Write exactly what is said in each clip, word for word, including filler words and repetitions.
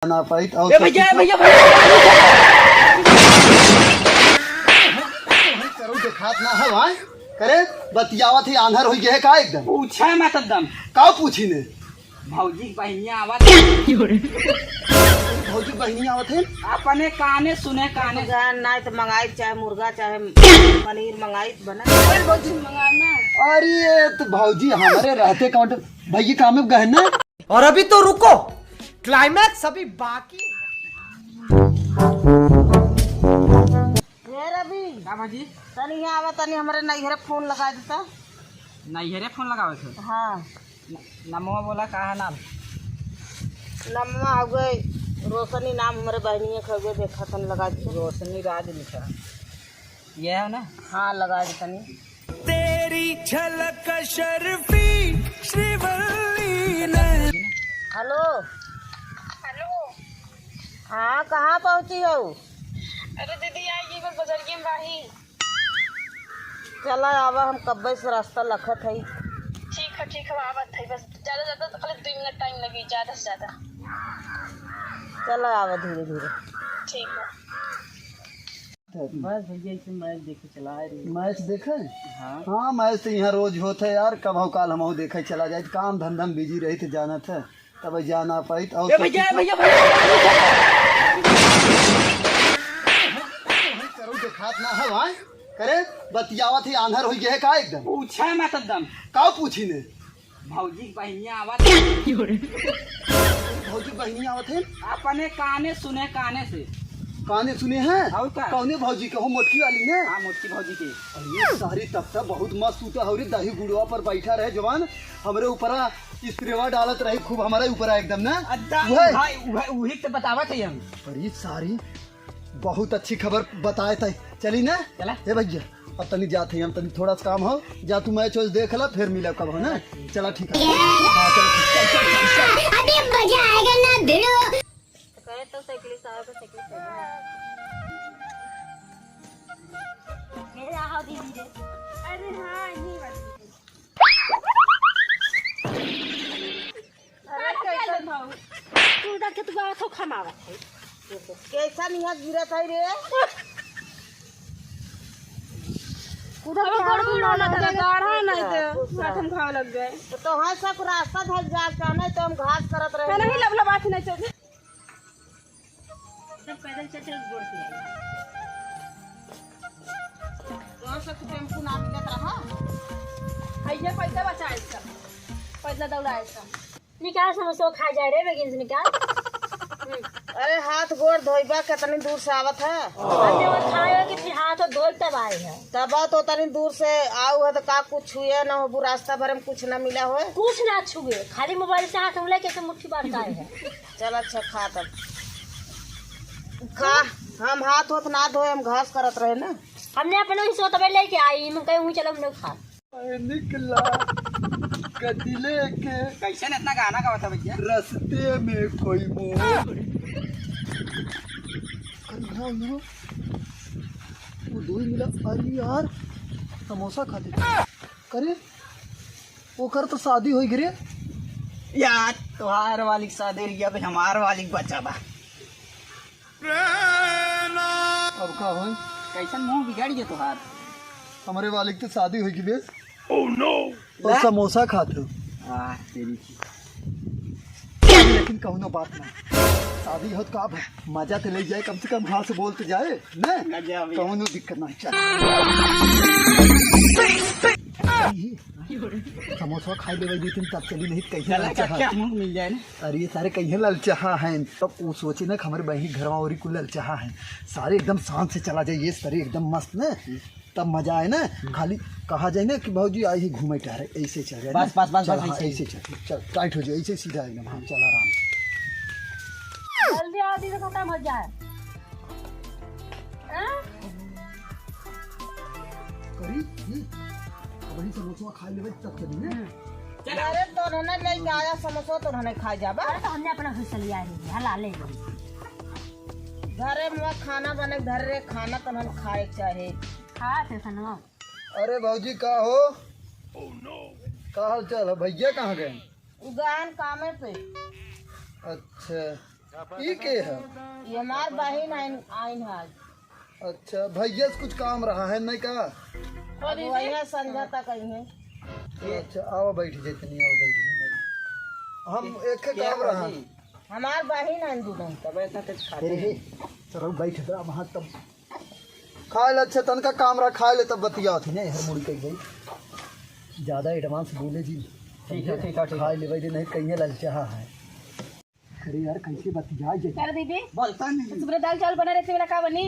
ना पाइत और ए भैया, ए भैया, भैया। करो देखात ना है भाई। करे बतियावत ही आन्हर होई गए का एकदम। पूछा मत एकदम। का पूछी ने? भौजी के बहिनिया आवत। भौजी के बहिनिया आवत है। अपने काने सुने, काने। जान ना तो मंगाई, चाहे मुर्गा, चाहे पनीर मंगाई, बना। अरे भौजी मंगाना। अरे तो भौजी हमारे रहते काउंटर भैया काम में गए ना। और अभी तो रुको, क्लाइमैक्स अभी बाकी। हे रवि, का भौजी? तनी यहाँ आवा, तनी हमरे नैहरे फोन लगा देता। नैहरे फोन लगावे थे? हाँ। न-, नमवा बोला, का है नाम? नमवा हो गए, रोशनी नाम हमरे बहनिया के हो गए, देखा तनी लगा दे। रोशनी राज लिखा। ये है ना? हाँ, लगा दे तनी। तेरी झलक शर्फी श्रीवल्ली ने। हेलो। हेलो। हाँ, कहाँ पहुँची हो? अरे दीदी, आई गई, बस बजरिया में बाही। चला आवा, हम कब्बे से रास्ता लखत हई। ठीक है, ठीक है, आवत है, बस ज्यादा, ज्यादा तो खाली दो मिनट टाइम लगी, ज्यादा से ज्यादा। चला आवा धीरे धीरे। ठीक है। बस भैया, इसे मैच देखे चला रही। मैच देखे? हाँ। हाँ, मैच तो यहाँ रोज होत है यार, कब हो काल हम देखे चला जाए, काम धंधा में बिजी रही थे, जानत है, तब जा ना पाई। और ए भैया, भैया, भैया। करो देखात ना है भाई, करे बतियावत ही आन्हर होई गए का एकदम। पूछा मत एकदम। का पूछी ने? भौजी के बहिनिया आवत। भौजी के बहिनिया आवत है? अपने काने सुने, काने से। काने सुने हैं? और का? कौने भौजी के हो? मोटकी वाली ने? हाँ, मोटकी भौजी के। अरे सारी तब तक बहुत मस्त सूता हो रे, दही गुड़वा पर बैठा रहे जवान, हमरे ऊपरा स्प्रेवा डालत रही खूब, हमारे ऊपरा एकदम ना। अद्दा, वही। भाई, वही, वही तो बतावत है हम। अरे सारी बहुत अच्छी खबर बताए थे। चली ना? चला। हे भैया, अब तनी जात है हम, तनी थोड़ा सा काम हो, जा तू मैच वैच देख ला, फिर मिला कब हो ना। चला ठीक है। हाँ, चला ठीक है। चल, चल, चल, चल। अभी मजा आएगा ना भिड़ो। तो कहे तो साइकिल से आवे, साइकिल से। मेरे आओ दीदी रे। अरे हाँ, यही बात। अरे, का कैसन? कर भाऊ? तू उधर के तू बात हो खमावत है। कैसन यहाँ गिरत है रे? उधर अब का गोड़ हाथ गुड़ ना होना था, लगे? गाढ़ा नहीं तो खुश रह। माथा में घाव लग जाए। तो तोहार सब रास्ता धर जा, का नहीं तो हम घास करत रहे। नहीं, लबलबात नहीं चल। सब पैदल चल चल गोड़ से आई। तोहर से तो टेम्पू ना मिलत रहा। आइए पैसा बचाए सब, पैसा दौड़ाए सब। निकाल समोसा खा जाए रे बेगिन से निकाल। हम्म। अरे हाथ गोड़ धोइबा, कितनी दूर से आवत है। अरे वो खाए कि फिर हाथ धोए तब आए हैं। तब तो तनी दूर से आऊ है तो का कुछ छुए न हो, रास्ता भर में कुछ न मिला हो। कुछ ना छुए, खाली मोबाइल से हाथ में लेके ऐसे मुट्ठी बांध के आए हैं। चल अच्छा खा तब। खा, हम हाथ होत ना धोए, हम घास करत रहे ना। हमने अपने ही सोतबे लेके आई, हम कहीं हुई चलो हमने खा। मैं निकला गदिले के। कैसे इतना गाना गावत है भैया? रस्ते में कोई मोड़। अरे हाँ, हाँ। वो दो ही मिला। अरे यार, समोसा खाते। करे, ओकर तो शादी होई गिरे। यार, तोहार वाली के शादी रही, अबे हमार वाली के बचा बा। अब का होई? कैसन मुंह बिगाड़ गया तोहार? हमरे वाली के तो शादी होई गिरे। Oh no! और ला। समोसा खात हो। आ, तेरी की। लेकिन कौनो बात ना। शादी होत का अब मजा तो ले जाए, कम से कम घास बोल तो जाए, ना? मजा भी। कौनो दिक्कत नहीं, चल। समोसा खाई लेवे दो तीन, तब चली, नहीं तो कहीं चला, ललचाहा। क्या मुंह मिल जाए ना? अरे ये सारे कहीं ललचाहा हैं, तो वो सोचे ना कि हमारे बहनी घरवा औरी कुल ललचाहा हैं, सारे एकदम शांत से चला जाए, ये सारे एकदम मस्त ना, तब मजा आए ना। खाली कहा जाए ना कि भौजी आई ही घूमे टहरे, ऐसे चल जाए बस, ना। बस, बस, चल, बस, हाँ, ऐसे ही। ऐसे चल, चल, टाइट हो जाए, ऐसे सीधा एकदम, हाँ, चल आराम से। जल्दी आओ, दीदी, खत्म हो जाए। हाँ? करी, हम्म। अब वही समोसा खा लेवे, तब चली ना। अरे, तो उन्होंने ले आया समोसा, तो उन्होंने खा जाबा। अरे, तो हमने अपना हुस्सा लिया है, हला ले गई। घरे में खाना बने, घर रे खाना तो हम खाए चाहे। खा थे सनवा। अरे भौजी, का हो? का हाल चाल है? भैया कहाँ गए? उ गए कामे पे। अच्छा। ई के है? ये हमार बहिन आइन, आइन है। अच्छा, भैया से कुछ काम रहा है नहीं का? अब वही संझा तक आई है। अच्छा, आओ बैठ जाए तनी, आओ बैठ जाए। हम एक के काम रहा। हमार बहिन आइन दोनों। तब ऐसा कुछ खाते अरे, हैं। चलो बैठ जा वहाँ तब। खाए ले, अच्छा तनका काम रहा, खाए ले तब बतियात ही नहीं, हर मुड़ी कह गई। ज्यादा एडवांस बोले जी। ठीक है, ठीक है, ठीक है। खाए ले भाई, नहीं कहीं ललचाहा है। अरे यार, कैसे बतिया जाए? कर दीदी। बोलता नहीं। सुबह दाल चावल बना रहे थे, बेला का बनी?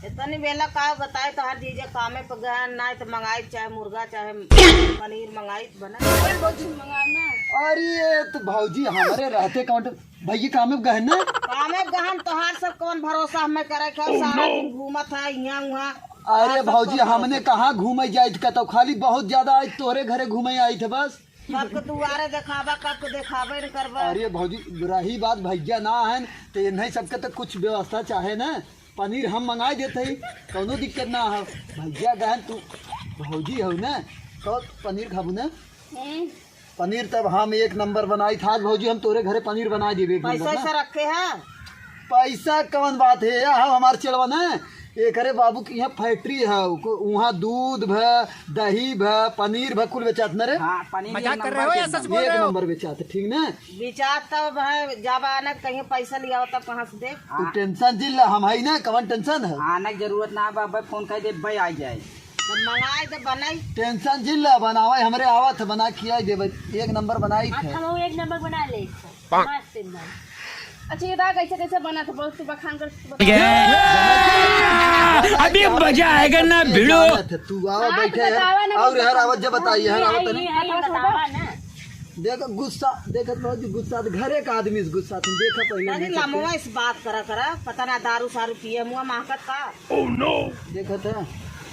इतनी बेला का बताए, तोहार जीजे कामे पे गए, ना तो मंगाई, चाहे मुर्गा, चाहे पनीर मंगाई, बना। और कुछ मंगाओ ना। अरे, ये तो भौजी हमारे रहते काउंटर, भैया कामे पे गए ना? कामे पे गहन, तोहार सब कौन भरोसा हमें करे, क्या सारा दिन घूमत है यहाँ वहाँ। अरे भौजी, हमने कहाँ घूमे जाइत का, तो खाली बहुत ज्यादा आइत तोहरे घरे घूमे आइत है बस। कब के दुआरे देखाबा, कब के देखाबे न करबा। अरे भौजी, रही बात भैया ना हन, तो इन्हें सबके तो कुछ व्यवस्था चाहे ना। पनीर हम मंगाई देते ही, कौनो दिक्कत ना हो। भैया गहन तू भौजी हो ना, तो पनीर खाबू ना? हम्म। पनीर तब हम एक नंबर बनाई था आज भौजी, हम तोरे घरे पनीर बनाई देबे एक नंबर पैसा ना। ऐसा रखे हैं? पैसा कौन बात है यार, हम हमार चलवा ना, एकरे बाबू के यहाँ फैक्ट्री है, उको-, उहाँ दूध भ, दही भ, पनीर भ, कुल बेचात न रे। हाँ, पनीर मजाक एक कर नंबर रहे हो के या एकदम। सच बोल रहे हो? एक नंबर बेचात, ठीक ना? बेचात तब है, जब आना कहीं पैसा लियाओ तब कहाँ से दे? तू हाँ। टेंशन जिन ला, हम है ना, कवन टेंशन है? आने की जरूरत ना बा, भाई फोन कर दे, भाई आ जाए। तो मंगाए तो बनाई। टेंशन जिन ला, बनावे हमरे आवत है, बना खियाई देबे, एक नंबर बनाई हाँ, थे। हम एक नंबर बना ले। पाक। मस्त एकदम। अच्छा, ये दाल कैसे, कैसे बना था? बहुत तू बखान कर, तू बता। अभी मजा आएगा ना भिड़ो। तू आवा हाँ, बैठे तो है। बतावा ना, और यार बतावा। आवत जब बताइए, यार आवत ये, नहीं। ये बतावा ना। देखो गुस्सा, देखो बहुत गुस्सा, घरे का आदमी से गुस्सा, तुम देखा पहले अरे नहीं सकते। लमवा इस बात करा करा, पता ना दारू सारू पिए मुआ महकत का। देखा था।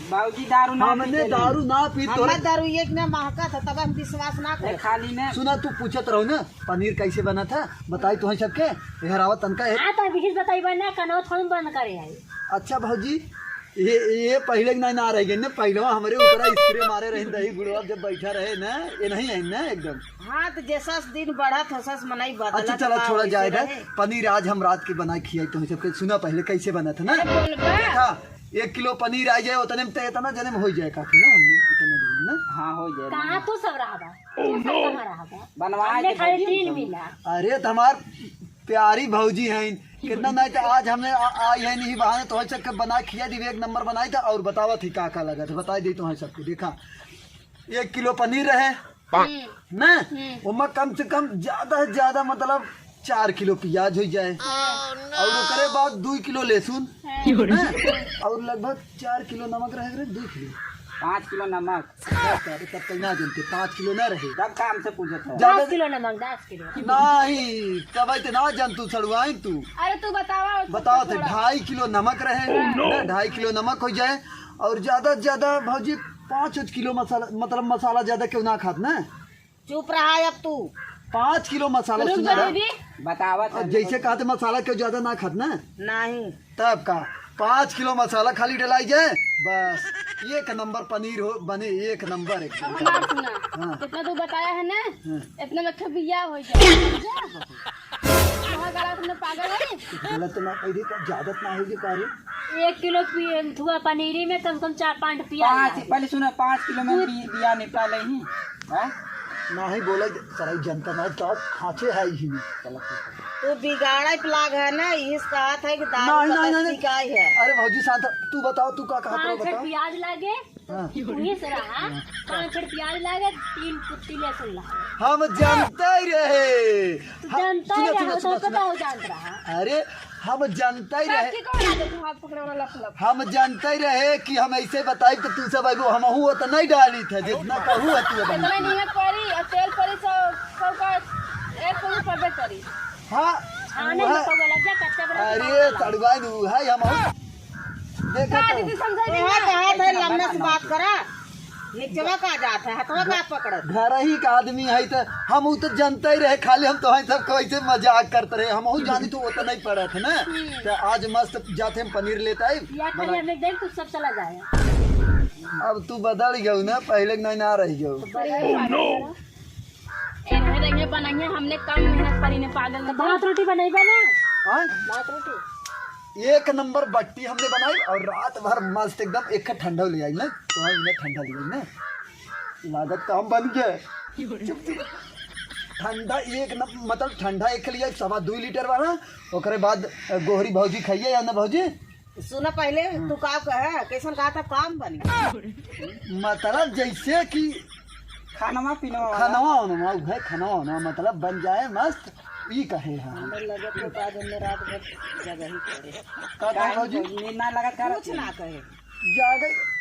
बाबूजी दारू ना हमने पीते दारू ना पी, हम तोरे दारू एक ने महकत है, तब हम विश्वास ना ए, करे। खाली ने सुना, तू पूछत रहो ना, पनीर कैसे बना था, बताई तुहैं सबके। एहर आवा तनका है। हाँ, तो अभी बताइबा ना, कनवा थोड़ी बंद करे आई। अच्छा भौजी, ये, ये पहिले के नहीं ना रह गए ना, पहलवा हमरे ऊपर स्प्रे मारे रहे दही गुड़वा जब बैठा रहे ना, ये नहीं है ना एकदम। हाँ, तो जैसा दिन बढ़त, हसस मनई बदलत अच्छा, चला, बा, छोड़ा वैसे जाए दे। रहे। पनीर आज हम रात के बना के खियाई तुहैं सबके। सुना पहले कैसे बना था ना? अरे बोलबा। देखा, एक किलो पनीर आ जाए, उतने में तो इतना जने में हो जाए काफी ना, हमने इतना जने ना। हाँ, हो जाए। कहाँ तू सब रहबा? तू सब कहाँ रहबा? बनवाए हमने के खाली भौजी तीन हम। मिला। अरे, तो हमार प्यारी भौजी हैं, कितना नहीं तो आज हमने आ, आई है नहीं बहाने, तो चक्कर बना खिया दी, एक नंबर बनाई था। और बतावा थी का का लगा था, बताई दी तुहैं सबको। देखा, एक किलो पनीर रहे, हम्म। ना? हम्म। ओमा कम से कम ज्यादा से ज्यादा मतलब चार किलो प्याज हो जाए। हाँ। और ओकरे बाद दुई किलो लहसुन, हाँ। ना? और लगभग चार किलो नमक रहे रे, दुई किलो। पाँच किलो नमक। अरे तब तक ना जनते, पाँच किलो ना रहे। तब काम से पूछत है। ज्यादा दस किलो नमक, दस किलो। नहीं, तब इतना जन तू सड़ुआइन तू। अरे तू बतावा, बताओ तो थोड़ा। ढाई किलो नमक रहे, ना? ढाई किलो नमक हो जाए। और ज्यादा से ज्यादा भौजी पाँच किलो मसाला, मतलब मसाला ज्यादा क्यों ना खात ना? चुप रहा अब तू। पाँच किलो मसाला रुक सुना जा रहा। दीदी। बतावत अब है जैसे लोग। कहते मसाला क्यों ज्यादा ना खात ना? नहीं। तब का पाँच किलो मसाला खाली डलाई जाए, बस एक नंबर पनीर हो बने, एक नंबर एकदम। हमार सुना, हाँ। कितना तू बताया है ना, हाँ। इतना में तो बिया हो जाए। वहाँ गला तुमने पागल है। गलत ना कह दी, ज्यादा ना हो जी, का रे? एक किलो पी-, थुआ पनीरी में कम से कम चार पाँच पिया पाँच, लागे। पहले सुना, पाँच किलो में तू बी-, बिया निपटा ले ही, हैं? नाही बोले, सारा जनता ना तो खाचे है ही नहीं। चलो, ठीक है। तू बिगाड़े पे लाग है ना, इस कहत है कि दारू नहीं, का नहीं, नहीं, बस्ती नहीं। का ही है। अरे भौजी शांत, तू बताओ, तू का कहत रहो, पाँच छह बताओ। प्याज लागे, हाँ। तू ही से रहा, हाँ। पाँच छह प्याज लागे, तीन कुट्टी लहसुन लागे। हम जानते ही रहे। तू हाँ, जानता सुनो, ही सुनो, रहा, सुनो, तो सुनो। पता हो जानत रहा। अरे, हम जानते ही रहे। काकी को बना दे तू हाथ पकड़े वाला लप लप। हम जानते ही रहे कि हम ऐसे बताई तो तू सब अइबो, हमहू वो तो नहीं डाली थे, जितना कहू है तू अभी। इतना नहीं है परी, और तेल परी सौ, सौ का एक सौ रुपये करी। हाँ, हाँ, नहीं वह, तो लग जा, कच्चा बना के अरे, खाओ। तड़ुआ नु है, हमहू देखा का तो। दीदी समझाई तोहे ना? कहा था लम्बा से बात करा, निचवा का जात है, हथवा का पकड़त। घर ही का आदमी है तो हम उ तो जानते ही रहे, खाली हम तो है सब कैसे मजाक करते रहे, हम हूँ जानी तो वो तो नहीं पड़त है ना। हम्म। तो आज मस्त जाते हम पनीर लेता है, या खाली बना- हम एक दिन तू सब चला जाए। अब तू बदल गयो ना, पहले के नहीं ना रह गयो। तो बदल गया। ए, रहे, रहे, बनाइए, हमने कम मेहनत करी ने, पागल तो ने। भात रोटी बनइबा ना? हाँ? नात रोटी। एक नंबर बट्टी हमने बनाई और रात भर मस्त एकदम एक ठंडा ले आई ना, तो हमने ठंडा ले आई ना, लागत काम बन गया। ठंडा एक न, मतलब ठंडा एक लिया सवा दो लीटर वाला, ओकरे बाद गोहरी भौजी खाइए या ना भौजी? सुना पहले, तू का कहे, कैसन कहा था काम बनी? मतलब जैसे कि खानवा पीनवा वाला। खानवा वानवा, उहे खानवा वानवा, मतलब बन जाए मस्त, ई कहे हैं। हमें लगे तो आज हमने रात भर जगह ही करे। का कहे भौजी? नींद ना लगा कर कुछ ना कहे। जागे।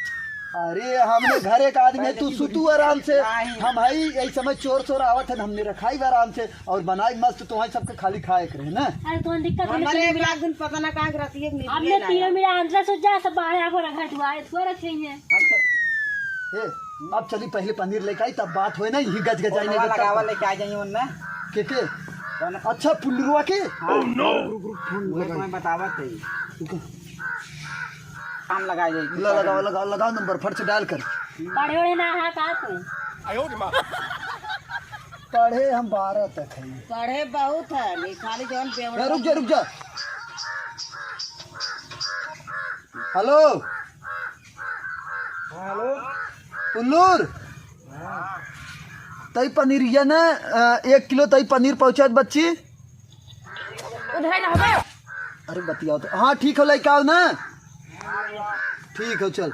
अरे हमने घर एक आदमी है, तू सुतू आराम से। नहीं। हम हई, यही समय चोर चोर आवत है, हमने रखाई बा आराम से और बनाई मस्त, तुम्हारे सबके खाली खाए के रहे ना। अरे तो दिक्कत है, हमारे लेकिन एक मिला लाख दिन पता ना कहाँ के रहती है, हमने तीनों मिला अंदर से जा, सब बाहर आगो रखा, दुआ है, दुआ रखेंगे। हम तो ए, अब चली पहले पनीर लेके आई, तब बात होए ना, यही गज गज आई फोनवा नहीं तो लगावा, तब लेके आ जाइए उनमें। के के? कौन? अच्छा, पुल्लुआ के? हाँ। Oh, no। रुक, रुक, फोन उहे लगाई। तुम्हें बतावा थे। रुको। हम लगाए जाए। ला, लगाओ, लगाओ, लगाओ नंबर, फट से डायल कर। पढ़े वढ़े ना है का तू? पढ़े हम बारह तक है। पढ़े बहुत है, ये खाली जौन ए, बेवड़ा रुक जा, रुक जा। हेलो। हाँ, हेलो। पुल्लूर। हाँ। तई पनीरिया ने, अ, एक किलो तई पनीर पहुँचात बच्ची। उधर ही रहबे। अरे बतियाओ तो। हाँ, ठीक हो, लइका आओ ना। ठीक हो, चल।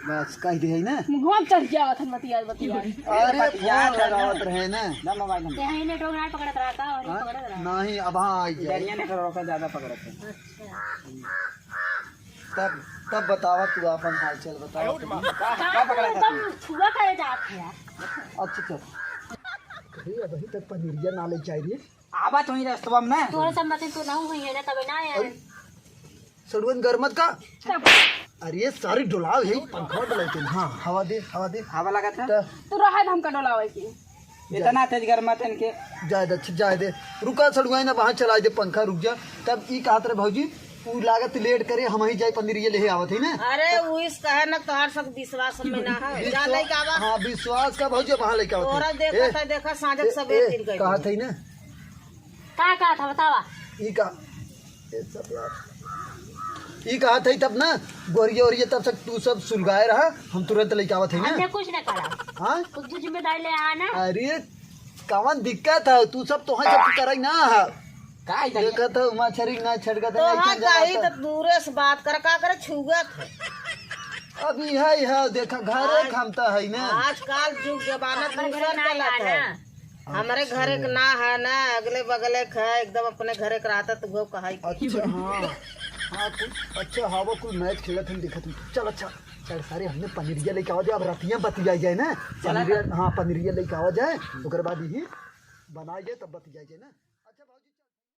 बस, कह दे है ना। मुँहवा में चढ़ जावत है बतिया, बतिया। अरे, बतिया फोन लगावत रहे ना। ना मोबाइल नंबर। यही नेटवर्क ना पकड़त रहा का, और हाँ? पकड़त रहा। नहीं, अब हाँ, आई जाए। इधरिया नेटवर्क ज्यादा पकड़त है। अच्छा। तब, तब बतावा तू आपन हाल चाल बतावा। का, का पकड़ा था तू? छुआ करे जात है यार। अच्छा, चल। अरे, अबही तक पनीरिया ना ले जाए रे। आवा तो ही रस्तवा में ना। तोरे सब मशीन तो ना हुई है ना, तबे ना आया है। अरे, सड़ुअन गरमत का? तब। अरे, ये सारी डोलाव है, पंखा डोलाई के। हाँ, हवा दे, हवा दे। हवा लगा था? त- तू रहा था हमका डोलावे की। इतना तेज गरमात इनके। जाए दे, अच्छा, जाए दे। रुका सड़ुआई ना, वहाँ चला दे पंखा, रुक जा। तब ई कहत रहे भौजी, ऊ लागत लेट करे, हम ही जाए पनीरिया लेहे आवत है ना। अरे, उइस कहे न, तोहार सब विश्वास में ना है। जा विश्वा-, लइका आवा। हाँ, विश्वास का भौजी, वहाँ लइका आवत है। तोरा देखा ए, था, देखा, साँझ ए, सबेर ए, दिन गए। कहत है ना। का कहत है, बतावा। ई का, ए, सब यार। ई कहत है तब ना, गोरिया ओरिया तब से तू सब सुलगाए रहा, हम तुरंत लइका आवत है ना। हमने कुछ ना करा। हाँ? कुछ तो जिम्मेदारी ले आना। अरे, कवन दिक्कत है? तू सब तोहाँ जब कराई ना है। का है देखत है, मछरी ना छड़कत है, तोहाँ ऐसन कही जगह तो दूरे से बात कर, का करे छुअत है। अब इहे, इहे, देखा, घरे आज, खमता है ना। आजकल जुग जमाना हमारे दूसर घरे ना चलत आना। है। हमरे घरे के ना है ना, अगले बगले के है, एकदम अपने घरे के रहता तो वो कहाई। अच्छा, हाँ। हाँ, कुल, अच्छा, हाँ, वो कुल मैच खेलत हन, देखत हन। चल, अच्छा, चल, सारे हमने पनीरिया लेके आवा जाए, अब रतिया बतिया जाए ना। चला पनीरिया, हाँ, पनीरिया लेके आवा जाए, ओकर बाद ही बनाई जाए, तब बतिया जाए ना।